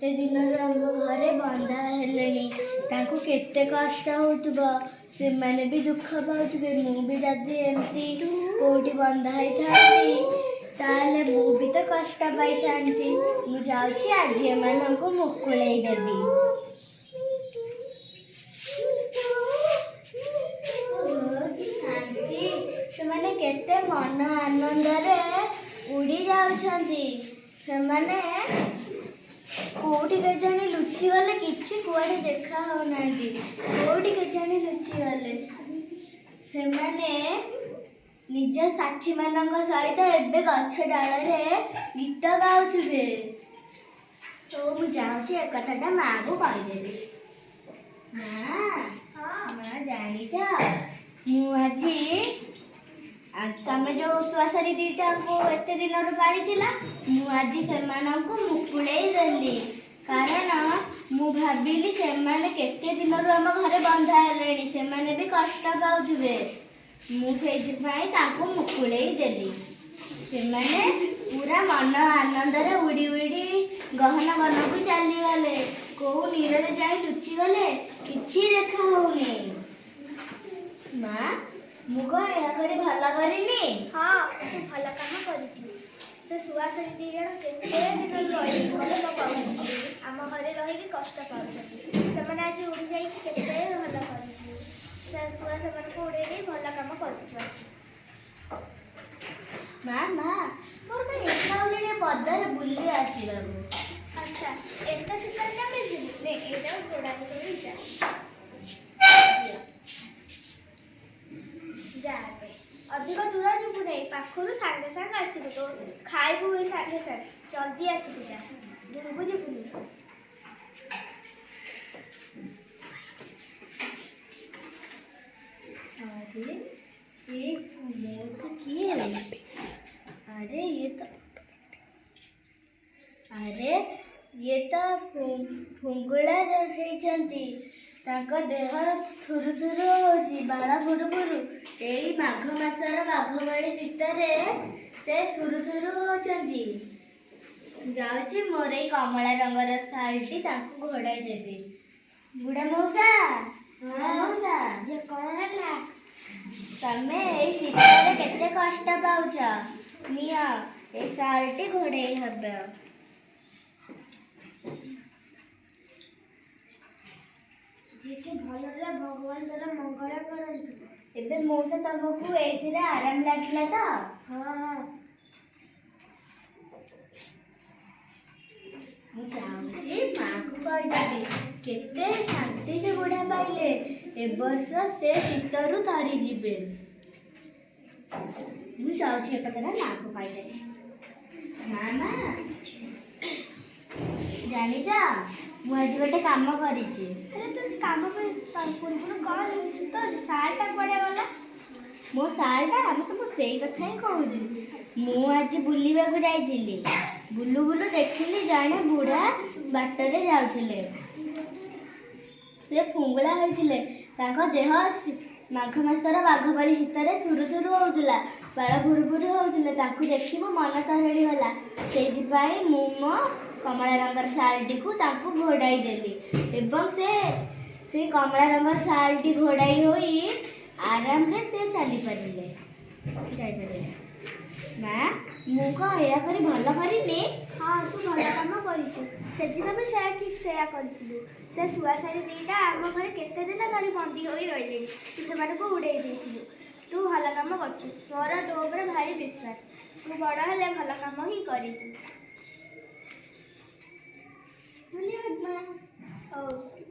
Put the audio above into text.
କେତେ ଦିନରୁ ଆମ ଘରେ ବନ୍ଧା ହେଲେଣି, ତାଙ୍କୁ କେତେ କଷ୍ଟ ହେଉଥିବ, ସେମାନେ ବି ଦୁଃଖ ପାଉଥିବେ। ମୁଁ ବି ଯଦି ଏମିତି କେଉଁଠି ବନ୍ଧା ହେଇଥାନ୍ତି, ତାହେଲେ ମୁଁ ବି ତ କଷ୍ଟ ପାଇଥାନ୍ତି। ମୁଁ ଯାଉଛି, ଆଜି ଏମାନଙ୍କୁ ମୁକୁଳେଇ ଦେବି। ଓହୋ, କି ଶାନ୍ତି! ସେମାନେ କେତେ ମନ ଆନନ୍ଦରେ ଉଡ଼ି ଯାଉଛନ୍ତି। ସେମାନେ କୋଉଠି କେଜାଣି ଲୁଚିଗଲେ, କିଛି କୁଆଡ଼େ ଦେଖା ହଉନାହାନ୍ତି। କୋଉଠି କେଜାଣି ଲୁଚିଗଲେ। ସେମାନେ ନିଜ ସାଥୀମାନଙ୍କ ସହିତ ଏବେ ଗଛ ଡାଳରେ ଗୀତ ଗାଉଥିବେ। ତ ମୁଁ ଯାଉଛି, ଏ କଥାଟା ମାଆକୁ କହିଦେବି। ମା, ମା, ଜାଣିଛ, ମୁଁ ଆଜି ତମେ ଯୋଉ ଶୁଆଶାରୀ ଦିଟାକୁ ଏତେ ଦିନରୁ ପାଳିଥିଲ, ମୁଁ ଆଜି ସେମାନଙ୍କୁ ମୁକୁଳେଇ ଦେଲି। କାରଣ ମୁଁ ଭାବିଲି, ସେମାନେ କେତେ ଦିନରୁ ଆମ ଘରେ ବନ୍ଧା ହେଲେଣି, ସେମାନେ ବି କଷ୍ଟ ପାଉଥିବେ। ମୁଁ ସେଇଥିପାଇଁ ତାଙ୍କୁ ମୁକୁଳେଇ ଦେଲି। ସେମାନେ ପୁରା ମନ ଆନନ୍ଦରେ ଉଡ଼ି ଉଡ଼ି ଗହନ ବନକୁ ଚାଲିଗଲେ। କୋଉ ନୀରରେ ଯାଇ ଲୁଚିଗଲେ, କିଛି ଦେଖା ହଉନି। ମା, ମୁଁ କଣ ଏହା କରି ଭଲ କରିନି? ହଁ, ତୁ ଭଲ କାମ କରିଛୁ। ସେ ଶୁଆଶାରୀ ଦି ଜଣ କେତେ ଦିନରୁ ରହିକି କଷ୍ଟ ପାଉଛନ୍ତି, ଆମ ଘରେ ରହିକି କଷ୍ଟ ପାଉଛନ୍ତି। ସେମାନେ ଆଜି ଉଡ଼ି ଯାଇକି କେତେ ଭଲ କରିଛୁ। ସେ ତୁ ସେମାନଙ୍କୁ ଉଡ଼େଇ ଦେଇ ଭଲ କାମ କରିଛୁ ଆଜି। ମା, ମା, ମୋର କାଇଁ ଇଚ୍ଛା ହଉଛି ଟିକେ ପଦାରେ ବୁଲି ଆସିବାକୁ। ଆଚ୍ଛା, ଏତେ ଶୀତରେ କେମିତି ଯିବୁ? ନେ, ଏଇଟାକୁ ଘୋଡ଼ାଇ କରି ଯା। ଯା ଏବେ, ଅଧିକ ଦୂର ଯିବୁ ନାହିଁ। ପାଖରୁ ସାଙ୍ଗେ ସାଙ୍ଗେ ଆସିବୁ ତ, ଖାଇବୁ ଏଇ ସାଙ୍ଗେ ସାଙ୍ଗେ। ଜଲ୍ଦି ଆସିବୁ, ଯା, ଦୂରକୁ ଯିବୁନି। ଆରେ, ଏ ମଉସା କିଏ? ଆରେ, ଇଏ ତ, ଆରେ, ଇଏ ତ ଫୁଙ୍ଗୁଳା ହେଇଛନ୍ତି। ତାଙ୍କ ଦେହ ଥୁରୁ ଥୁରୁ ହଉଛି, ବାଳ ଫୁରୁ ଫୁରୁ। ଏଇ ମାଘ ମାସର ବାଘ ଭଳି ଶୀତରେ ସେ ଥୁରୁ ଥୁରୁ ହଉଛନ୍ତି। ଯାଉଛି, ମୋର ଏଇ କମଳା ରଙ୍ଗର ଶାଲ୍ଟି ତାଙ୍କୁ ଘୋଡ଼ାଇ ଦେବି। ବୁଢ଼ା ମଉସା, ବୁଢ଼ା ମଉସା! ଯେ, କ'ଣ ହେଲା? ତମେ ଏଇ ଶୀତରେ କେତେ କଷ୍ଟ ପାଉଛ। ନିଅ, ଏଇ ଶାଲ୍ଟି ଘୋଡ଼େଇ ହେବ। ଯିଏକି ଭଲରେ, ଭଗବାନ ତୋର ମଙ୍ଗଳ କରନ୍ତୁ। ଏବେ ମଉସା, ତମକୁ ଏଇଥିରେ ଆରାମ ଲାଗିଲା ତ? ହଁ। ମୁଁ ଯାଉଛି, ମାଆକୁ କହିଦେବି। କେତେ ଶାନ୍ତି ସେ ବୁଢ଼ା ପାଇଲେ। ଏ ବର୍ଷ ସେ ଶୀତରୁ ଥରିଯିବେ। ମୁଁ ଯାଉଛି, ଏ କଥାଟା ମାଆକୁ କହିଦେବି। ମା, ମା, ଜାଣିଛ, ମୁଁ ଆଜି ଗୋଟେ କାମ କରିଛି। ଆରେ, ତୁ ସେ କାମ ପାଇଁ ପୂର୍ବରୁ କ'ଣ ଲେଖୁଛୁ? ତ ଶାଲ୍ଟା କୁଆଡ଼େ ଗଲା? ମୋ ଶାଲ୍ଟା? ଆମେ ସବୁ ସେଇ କଥା ହିଁ କହୁଛି। ମୁଁ ଆଜି ବୁଲିବାକୁ ଯାଇଥିଲି। ବୁଲୁ ବୁଲୁ ଦେଖିଲି ଜଣେ ବୁଢ଼ା ବାଟରେ ଯାଉଥିଲେ। ସେ ଫୁଙ୍ଗୁଳା ହୋଇଥିଲେ। ତାଙ୍କ ଦେହ ମାଘ ମାସର ବାଘ ଭଳି ଶୀତରେ ଥୁରୁ ଥୁରୁ ହଉଥିଲା, ବାଳ ଭୁରୁ ଭୁରୁ ହଉଥିଲେ। ତାଙ୍କୁ ଦେଖି ମୋ ମନ ତରଳି ଗଲା। ସେଇଥିପାଇଁ ମୁଁ ମୋ କମଳା ରଙ୍ଗର ଶାଲ୍ଟିକୁ ତାଙ୍କୁ ଘୋଡ଼ାଇ ଦେଲି ଏବଂ ସେ ସେଇ କମଳା ରଙ୍ଗର ଶାଲ୍ଟି ଘୋଡ଼ାଇ ହୋଇ ଆରାମରେ ସେ ଚାଲିପାରିଲେ, ଯାଇପାରିଲେ। ମା, ମୁଁ କ'ଣ ଏହା କରି ଭଲ କରିନି? ହଁ, ତୁ ଭଲ କାମ କରିଛୁ। ସେଦିନ ବି ସେୟା, ଠିକ୍ ସେୟା କରିଥିଲୁ। ସେ ଶୁଆଶାରୀ ଦିଟା ଆମ ଘରେ କେତେ ଦିନ ଧରି ବନ୍ଦୀ ହୋଇ ରହିଲେଣି, ତୁ ସେମାନଙ୍କୁ ଉଡ଼େଇ ଦେଇଥିଲୁ। ତୁ ଭଲ କାମ କରୁଛୁ। ମୋର ତୋ ଉପରେ ଭାରି ବିଶ୍ୱାସ। ତୁ ବଡ଼ ହେଲେ ଭଲ କାମ ହିଁ କରିବୁ। ଧନ୍ୟବାଦ ମା। ହଉ।